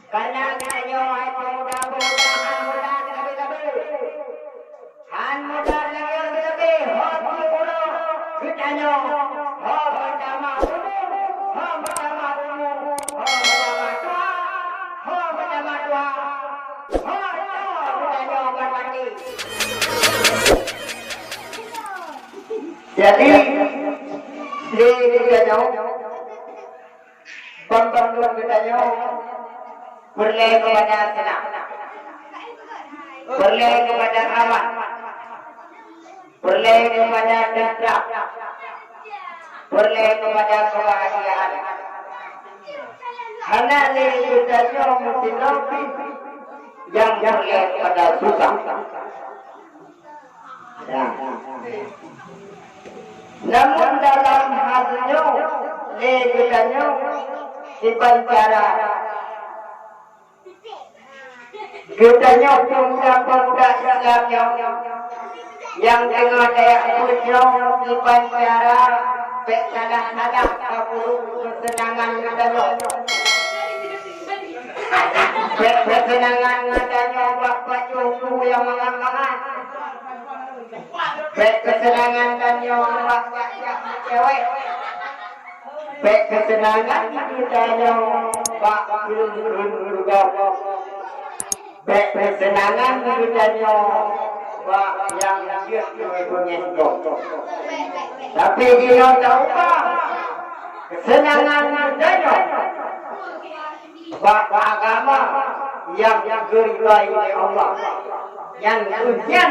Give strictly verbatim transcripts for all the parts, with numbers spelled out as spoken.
Karena geutanyoe hai pemuda-pemuda han muda leubeh-leubeh. Han muda leubeh-leubeh, ho siuroe geutanyoe, ho meutamah umu, ho meutamah umu, ho meutamah tuha, ho meutamah tuha, ho tuha geutanyoe ban maté. Jadi, lé geutanyoe, Ban-ban lôn geutanyoe peureulée keupada seunang, peureulée keupada aman, peureulée keupada teuntram, peureulée keupada keubahgiaan. Hana lé geutanyoe meusidroe pih nyang peureulée keupada susah. Ya. Namun dalam hal nyoe, lé geutanyoe kiban cara geutanyoe pemuda-pemuda Islam nyoe nyang teungoh tajak buet nyoe kiban cara bék salah-salah ka peuruek keuseunangan geutanyoe. Bék keuseunangan geutanyoe bak pajoh bu nyang mangat-mangat. Bék keuseunangan tanyoe bak jak-jak meucewek. Bék keuseunangan geutanyoe bak kheun-kheun geugob. Bék keuseunangan geutanyoe bak nyang jeuet keu beungéh gob. Tapi jinoe taubah keuseunangan geutanyoe bak agama nyang geuridai lé Allah. Nyan kheueh nyan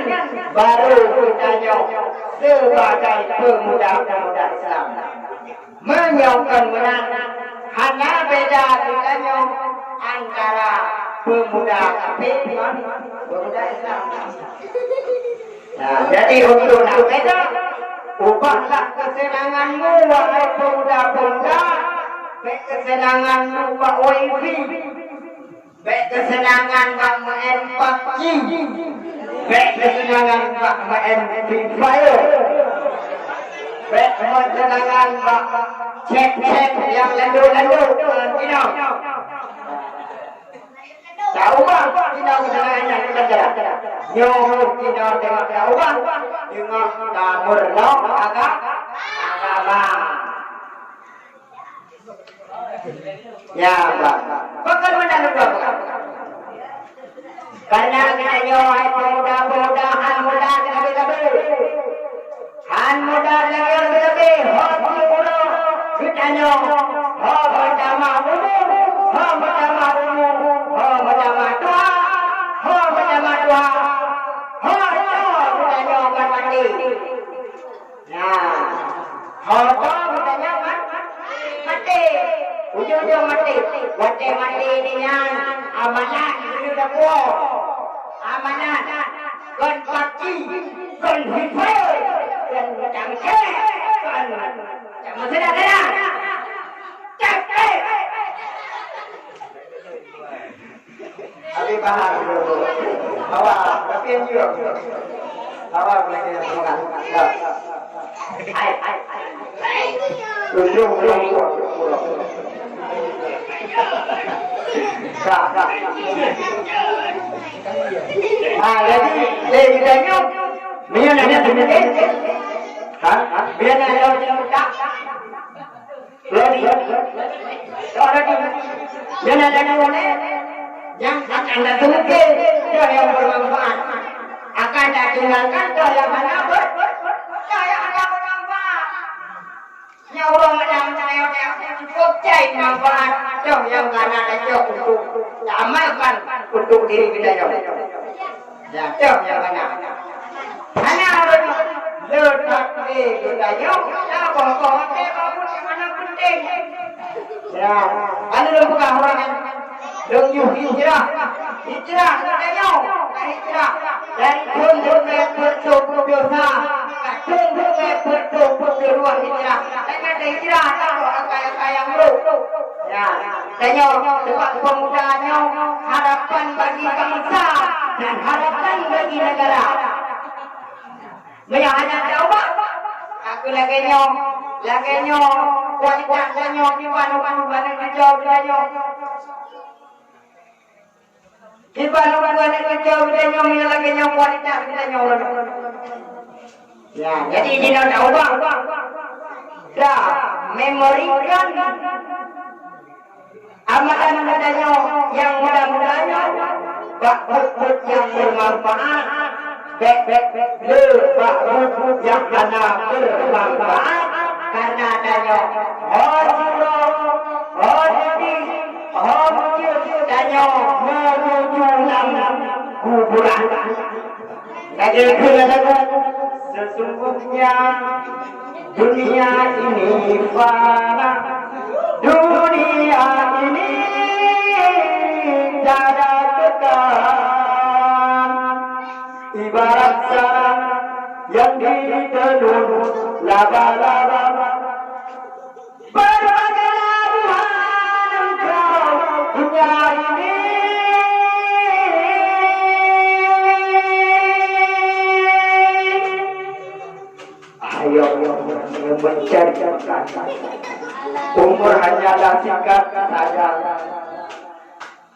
barô geutanyoe sibagai peumuda-peumuda Islam. Meunyoe kon meunan, hana beda geutanyoe antara peumuda kafé ngon peumuda Islam. Nah, jadi untuk nak beda, ubahlah keuseunanganmu, wahai peumuda-peumuda, bék keuseunanganmu bak wifi, bék keuseunangan bak maén PUBG, bék keuseunangan bak maén Free Fire, bék keuseunangan bak chat-chat nyang landôk-landôk ngon inong. Taubah, inoe keusalah nyan geutanyoe. Nyoe inoe teuma taubah, teuma tameureunoe aga-, agama. Ya, Pak. Pakon meunan lôn peugah? Karena geutanyoe hai peumuda-peumuda han muda leubeh-leubeh. Han muda lagée leubeh ho siuroe geutanyoe, ho meutamah umu, ho meutamah umu, ho meutamah tuha, ho meutamah tuha, ho tuha geutanyoe ban maté. Nah, ho tuha geutanyoe ban maté. Ujong-ujong maté, watée maté nyan amanah geuyue tapuwoe. Amanah. Kon PUBG, kon Free Fire, kon macam cewek, kon macam meuseudah-seudah. Capek. Habis bahar dulu. Hawa, tapi yang jujur. Hawa, boleh kena semangat. Ya. Hai, hai, hai. Tujuh puluh. Kak, kak. Ha, jadi, lé geutanyoe, meunyoe na nyang teumeuteuntèe, ha? Meunyoe na nyang teumeuteuntèe, lé, lé, lé, lé, nyang na nyang ulèe, nyang akan na teumeuteuntèe, nyoe nyang beumanfaat. Akan na tinggalkan, nyoe nyang hana ber-, nyoe nyang hana beumanfaat. Nyoe ureueng meunan meunyoe cukôp jai manfaat, toh nyang ka na tacok untuk taamalkan untuk diri geutanyoe. Ya, toh nyang ka na. Hana ureueng le that lé geutanyoe, na boh-boh watèe babu di mana penting. Ya, anu lôn peugah ureueng nyan. Lôn yue hijrah. Hijrah geutanyoe ka hijrah dari thôn siribèe peuet reutôh peuet dua sa ka thôn siribèe peuet reutôh peuet dua hijrah. Tanyoe hijrah taboh akai-akai nyang brôk. Ya, tanyoe sebab pemuda nyoe harapan bagi bangsa dan harapan bagi negara. Meunyoe hana taubat, aku lagèe nyoe, lagèe nyoe, kualitas tanyoe kiban uban-uban nyoe. Kiban ubat geutanyoe, geutanyoe meunyoe lagèe nyoe kualitas geutanyoe. Ya, jadi jinoe taubah. Dan memberikan amalan geutanyoe nyang muda-muda nyoe bak buet-buet nyang bermanfaat. Bèk, bèk, le bak buet-buet nyang hana bermanfaat. Karena tanyoe ho sidroe, ho sideh, ho meujeuet tanyoe menuju lam kuburan. Lagèe kheun lagu, sesungguhnya dunia ini fana, dunia ini tiada kekal, ibarat sarang yang ditenun laba-laba. Berbagailah buhan engkau dunia ini. Ayo, mencari makan. Umur hanyalah singkat saja.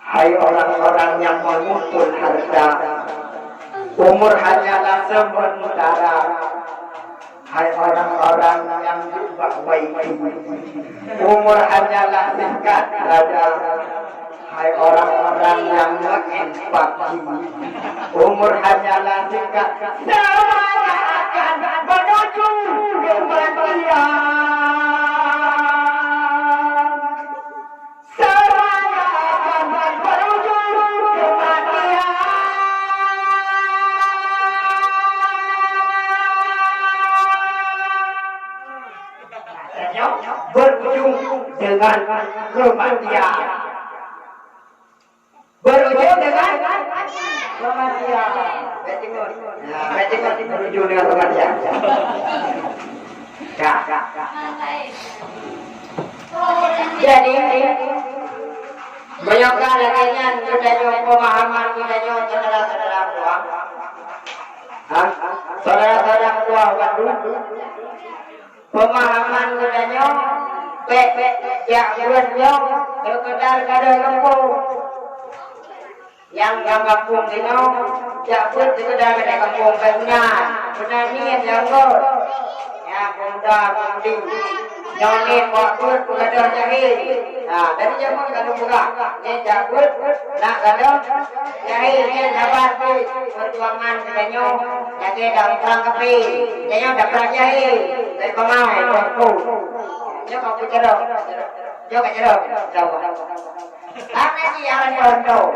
Hai orang-orang yang mengumpul harta, umur hanyalah sementara. Hai orang-orang yang jubah baiki, umur hanyalah singkat saja. Hai orang-orang yang main pabji, umur hanyalah singkat. Semuanya akan menuju kematian. Semuanya akan berujung kematian. Berujung dengan kematian. Berujung dengan kematian. Bèk teungeut. Ya, bèk teungeut, berujung dengan kematian. Ya, ya, ya. Jadi, meunyoe ka lagèe nyan geutanyoe pemahaman geutanyoe syedara-syedara ulôn. Ha? Syedara-syedara ulôn, pemahaman geutanyoe bèk, bèk jak beuet nyoe sekedar gadôh gampông. Nyang lam gampông sinoe, jak beuet sikeudara di gampông, bèk meunan. Meunan niet nyang rhot. Nyan peumuda-peumudi. Nyoe niet bak beuet peugadôh jahé. Nah, dari jameun ka lôn peugah, niet jak beuet na gadôh jahé, niet saban pih peujuangan geutanyoe lagèe dalam prang kaphé. Geutanyoe dalam prang jahé, dari pamai, dari pun. Nyoe ka peucarông. Nyoe ka carông, insya Allah. Hana jih hana contoh.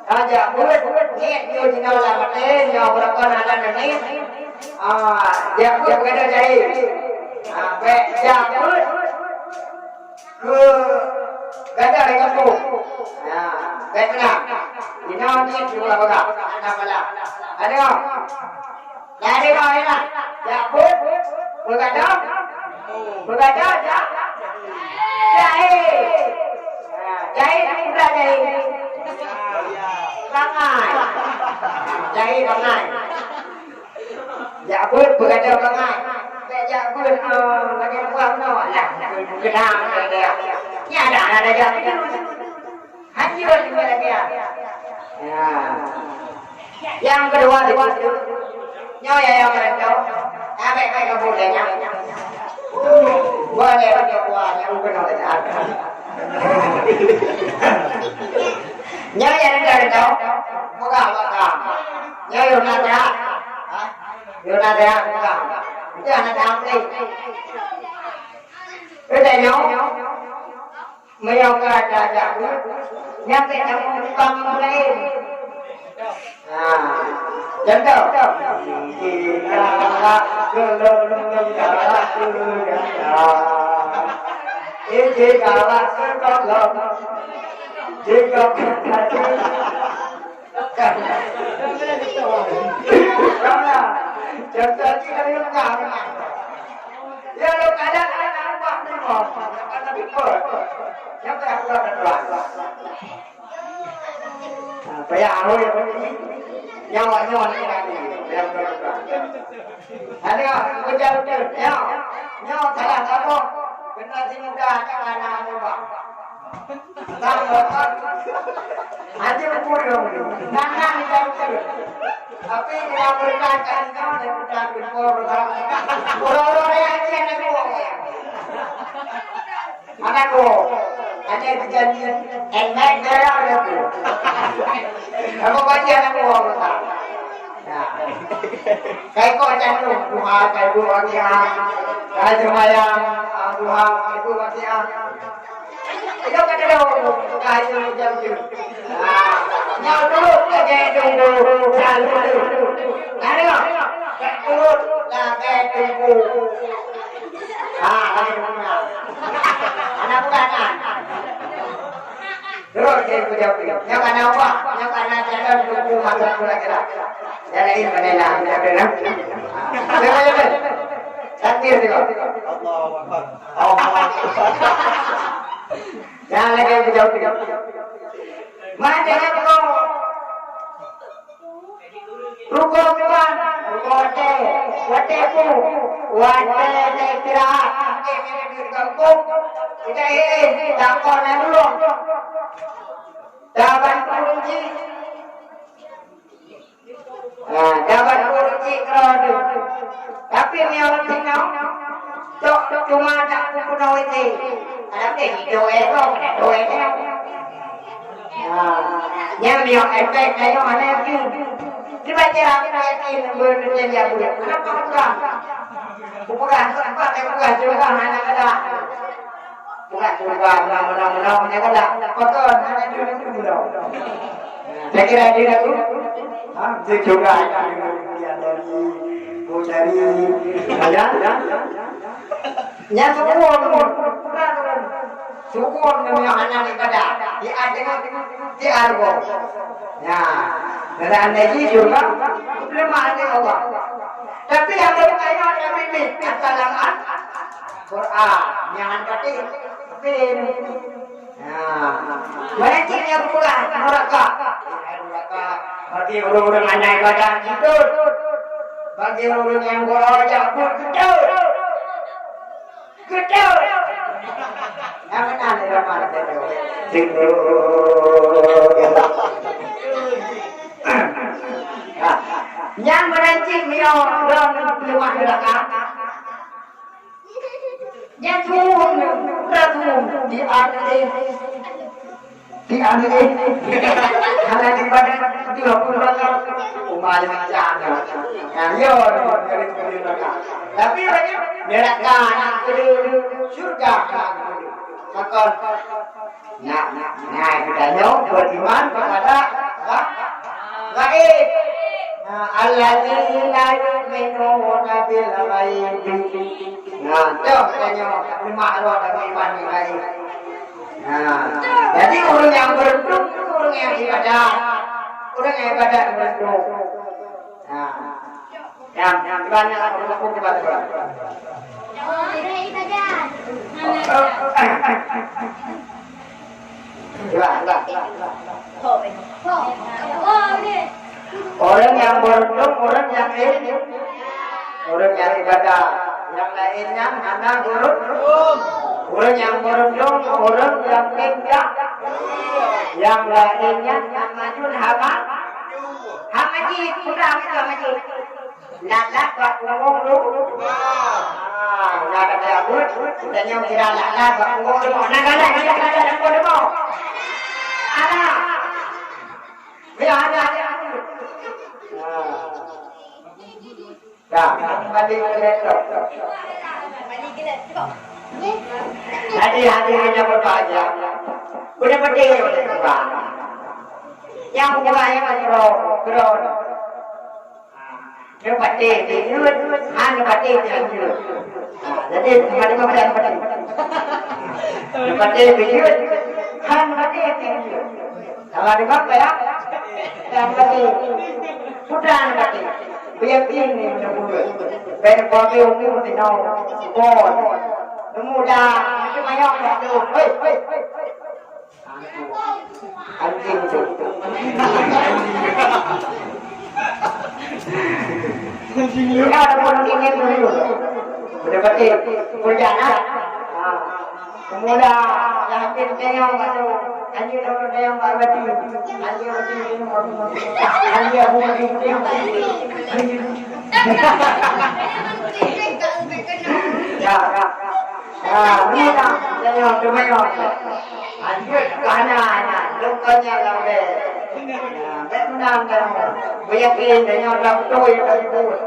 Ka jak beuet, niet nyoe jinoe lam até, nyoe beureukan hana neunéh. Ah, jak beuet peugadôh jahé. Ah, bèk jak beuet keu gadôh di gampông. Ah, bèk meunan. Jinoe niet nyoe lam bagah, hana pala. Adoe. Jadi, bang, ya. Jak beuet, beugadôh, beugadôh, jak, jahé. Ha, jahé ni bukan jahé. Bangai. Jahé bangai. Jak beuet, beugadôh bangai. Bèk jak beuet, eh, lagèe buah meunoe. Alah, keunam, ya. Nyan dah, dah, dah, jak. Hancur juga lagi ya. Ya. Nyang keudua di situ, nyoe ya, nyang keudua. Abéh kai ka buet nyan. Boleh bagi kuah nyang keudua di situ. Nyoe ya, nyang keudua. Peugah, peugah. Nyoe yôh na sehat. Ha? Yôh na sehat, peugah. Itu anak sehat ni. Udah nyoe. Meunyoe ka tajak beuet, nyan bèk tamong tukang nyang laén. Nah, contoh. Iji galak geulôn galak geuganda. Iji galak seukolong. Jigok Contoh jih dari Mekah. Ya, lo kadang ada ubah ni, Bang. Ada people. Yang payah keluar dari luar. Nah, payah ahli yang begini. Nyawa-nyawa ni lagi. Yang keluar. Ada kerja betul. Ya. Nyawa salah satu. Generasi muda ni anak muda. Bang, bang. Haji beupudong. Tangan di dalam perut. Tapi di dalam berkat kan kau ada putar jempol, putar. Uroe-uroe haji anak buah. Anak buah. Ada terjadi. Enak dia ada tu. Apa baca anak buah, putar. Nah. Kai kau candung, duha, kai bu, Fatihah. Kai sembahyang, ah, duha, kai bu, Fatihah. Itu kan ada, kai sembahyang tu. Nah, nyawa tu, kai tunggu, selalu tu. Nah, tengok. Kai turut, lah, kai tunggu. Ah, lagi mana? Anak bukan, ah. Terus dia puja-puja. Nyang kana ubah, nyang kana jalan tunggu masa pula kira. Jadi ini menena, menena. Takbir juga. Allahu Akbar. Allahu Akbar. Jangan lagi puja-puja. Mana yang kau? Rukon iman, rukon watèe, watèe bu, watèe istirahat, watèe di gampông, kita eh, eh, takon na dulu. Dapat kunci. Nah, dapat kunci kalau tu. Tapi ni orang tinggal, tok, tok cuma tak pun kena wete. Ada deh, itu eh, kau kena tu eh. Nah, nyan miyueb efek tanyoe hana yakin. Cuba cit aku yakin beureuti jak buet. Kenapa kurang? Kupeugah, kupeugah, kupeugah, cuba hana kada. Bukan, bukan, bukan, bukan, bukan, bukan, kada. Pakon, hana dulu, dulu, dulu. Saya kira dia tu, ha, dia juga, dia dari, dari, ya, ya. Nyan sukon, sukon ngon nyang hana ibadah, di ateueh, di areuboh. Nyan, dan andai jih syurga, leumah até Allah. Tapi nyang lôn ayat nyang bimbit, atalangan Quran, nyang hana patéh, bin. Nah, banyak cit nyang peugah neraka. Neraka. Bagi ureueng-ureueng hana ibadah, beutôi. Bagi ureueng-ureueng nyang gurok jak buet, beutôi. Beutôi. Nyang meunan di dalam hati tu. Nyang meunan cit miyueb lom leumah neraka. Nyan tuwöm, udah tuwöm di ateueh. Di ateueh. Hana di badan, di hapus badan. Umat macam mana? Nah, yo, dari neraka. Tapi banyak neraka anak kuda, syurga anak kuda. Pakon? Nah, nah, nah, geutanyoe beriman kepada gha-, gaib. Nah, allazina yu'minuna bil ghaib. Nah, toh geutanyoe lemah lom beriman ngon gaib. Nah, jadi ureueng nyang beruntung tu ureueng nyang ibadat. Ureueng nyang ibadat beruntung. Nah. Nyang, nyang, kiban nyang aku, aku kiban, kiban. Kiban, kiban. Orang yang beruntung, orang yang i-, orang yang ibadah. Yang lainnya hana beruntung. Orang yang beruntung, orang yang tidak. Yang lainnya yang maju haba. Haba ji, sudah kita maju. Lalat bak punggong lu. Ah, udah ada yang buat. Udah nyong kira lalat bak punggong lu. Nah, galak, galak, galak, galak, galak, galak. Alah. Ya, ada, ada. Nah. Dah, kembali ke laptop. Jadi, hadirin yang berbahagia. Udah penting, udah berbahagia. Yang berbahagia, Bro. Bro. Nyoe patéh pih jeuet, han patéh pih jeuet. Ha, jadi, sama dengan macam patéh. Nyoe patéh pih jeuet, han patéh pih jeuet. Sama dengan apa ya? Yang patéh. Putra patéh. Biar ini menunggu. Biar pakai umur di nol. Bon. Nemu dah. Macam ayam dah tu. Hei, hei, hei. Anjing tu. Anjing tu. Kita ada pun anjing tu dulu. Udah pasti. Hujan, ah. Ah. Semula yang hampir tengok tu. Anjing tu. Yang Pak Badi, Alia Badi, Alia Abu Badi, Alia Badi. Ya, ya. Ya, ni dah, jangan, jangan. Lanjut, hanya, hanya. Lukanya lambe. Ya, baik menang kamu. Beryakin, jangan orang betul yang tak sebut.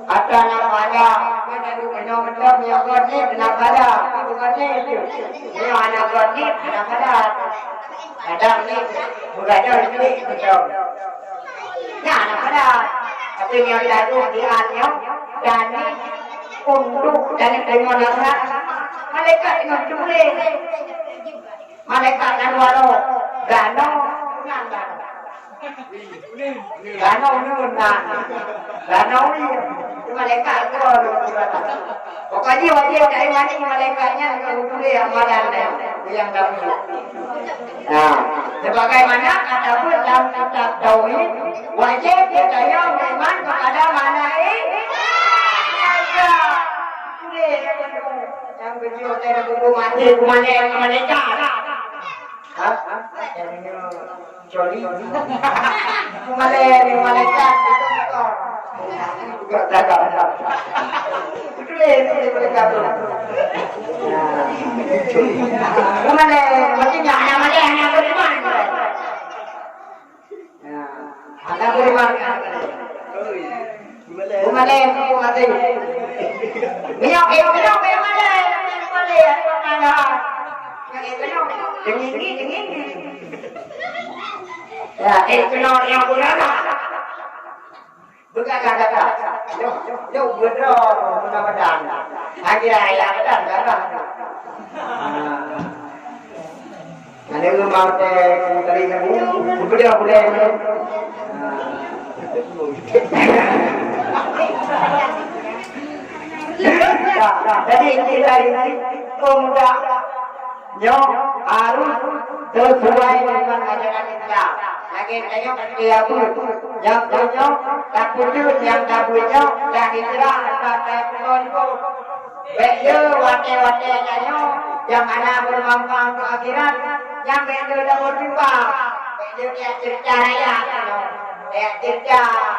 Ata na pada, kan adu meunyoe mantong, meunyoe gob nit na pada, bukan nit tu. Meunyoe hana gob nit, hana pada. Kadang nit, bukan nit, nit beutôi. Nyan hana pada. Tapi meunyoe diadu di an nyoe, dan nit untuk dan deungon nasihat, malaikat nyoe tuléh. Malaikat nyang dua droe, ganoe, ganoe. Ganoe uneuen na. Ganoe uneuen. Malaikat dua droe. Pokoknya wajib dari mana malaikat nyan ka tuléh amalan nyang dapur. Nah, sebagaimana kata pun dalam kitab tauhid, wajib kita yang beriman kepada malaikat. Tuléh. Nyang beujeuet lé bubu maté, kumalée ngon malaikat. Hah? Nyang nyoe coli. Kumalée ngon malaikat, beutôi, beutôi. Beutôi, beutôi, malaikat tu. Kumalée, maksudnya hana malée, hana beriman. Ya, hana beriman. Bumalée, bumalée. Minyak, eh, minyak, eh, bumalée. Bumalée, ya, bumalée. Yang itu, dingin, dingin. Ya, eh, kena yang bumalée. Beugagah-gagah. Nyoe, nyoe beudroe mudah-mudahan. Hanya ayah kadang gagah. Ada memang teh tadi nemu, beudroe-beudroe. Nah, nah, jadi kita ini pemuda Nyoe harus sesuai dengan ajaran Islam. Lagèe tanyoe ka kiyabu, nyang tanyoe tapeuteuet nyang tabu nyoe dan hijrah ata tapeulon. Bèk le watèe-watèe tanyoe nyang hana bermanfaat untuk akhirat, nyang bèk le tapeutimbang. Bèk le tapeurcaya tanyoe. Tapeurcaya.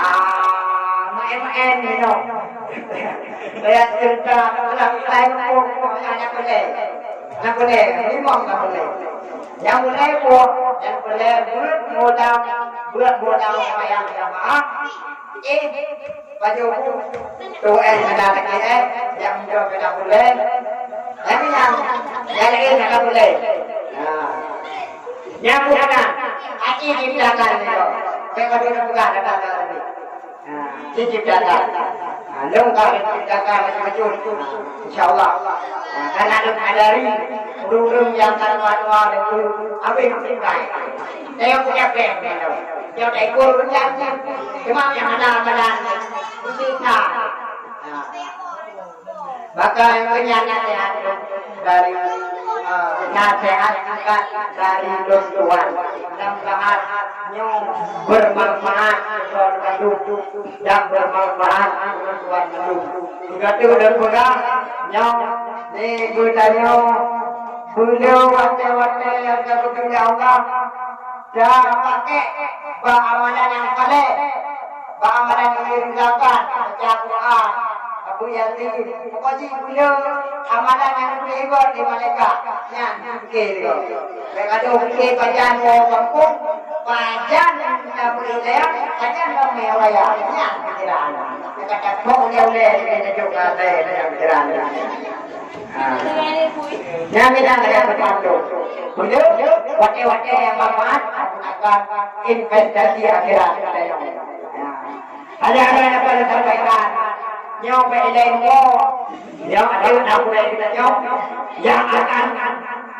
Ah, main-main ni, no. Saya cerita dalam lain pun, hanya boleh. Hanya boleh, memang tak boleh. Yang boleh pun, yang boleh buat modal, buat modal sembahyang jamaah. Eh, baju tu, eh, ada lagi, eh, yang muda kena boleh. Yang yang, yang lain tak boleh. Nah. Nyang bukan, hati ciptakan itu. Saya kalau nak pegang, ada, ada, ada. Ha, ciptakan. Ha, lôn ka ciptakan macam-macam. Ha, insya Allah. Ha, karena lôn hadari, ureueng-ureueng nyang ka dua-dua itu, habis-habis baik. Saya punya plan, ya, lôn. Dia tak ikut rencana. Cuma yang ada amalan, mesti tak. Ha. Maka nyoe nyan nasihat dari, eh, nasihat singkat dari lôn tuan. Mudah-mudahan nyoe bermanfaat keu droe bandum dan bermanfaat keu lôn tuan bandum. Sigoe teuk lôn peugah, nyoe di geutanyoe beuleue watèe-watèe nyang ka geubri lé Allah, dan pakék bak amalan nyang saleh. Bak amalan nyang dikerjakan, baca Quran, Abu Yasin, pokok jih guna amalan nyang geupeugah lé malaikat, nyan pike lé. Bèk gadoh pike pajan po gampông, pajan na beuilèe, pajan ramè raya, nyan pikiran. Nyang ka tapok ulèe-ulèe, nyang tajok keu até, nyan pikiran. Ha. Nyan meunan lagèe seupatu. Beutôi, watèe-watèe nyang manfaat akan investasi akhirat kita nyoe. Ha. Ada-ada yang perlu sampaikan. Nyoe bèk ilèe nyoe. Nyoe ada nak mulai kita nyoe. Yang akan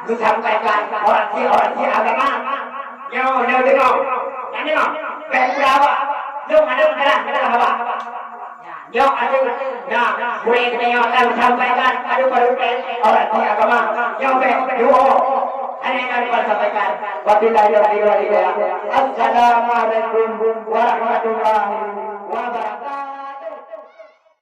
disampaikan orasi-orasi agama. Nyoe, nyoe dengar. Nyoe dengar. Bèk udah awak. Nyoe ada dalam, dalam awak. Nyoe até na, ulèe geutanyoe akan sampaikan padum-padum teuh orasi agama. Nyoe bèk duo. Hana nyang dapat sampaikan. Wabillahi taufiq wal hidayah. Assalamualaikum warahmatullahi wabarakatuh.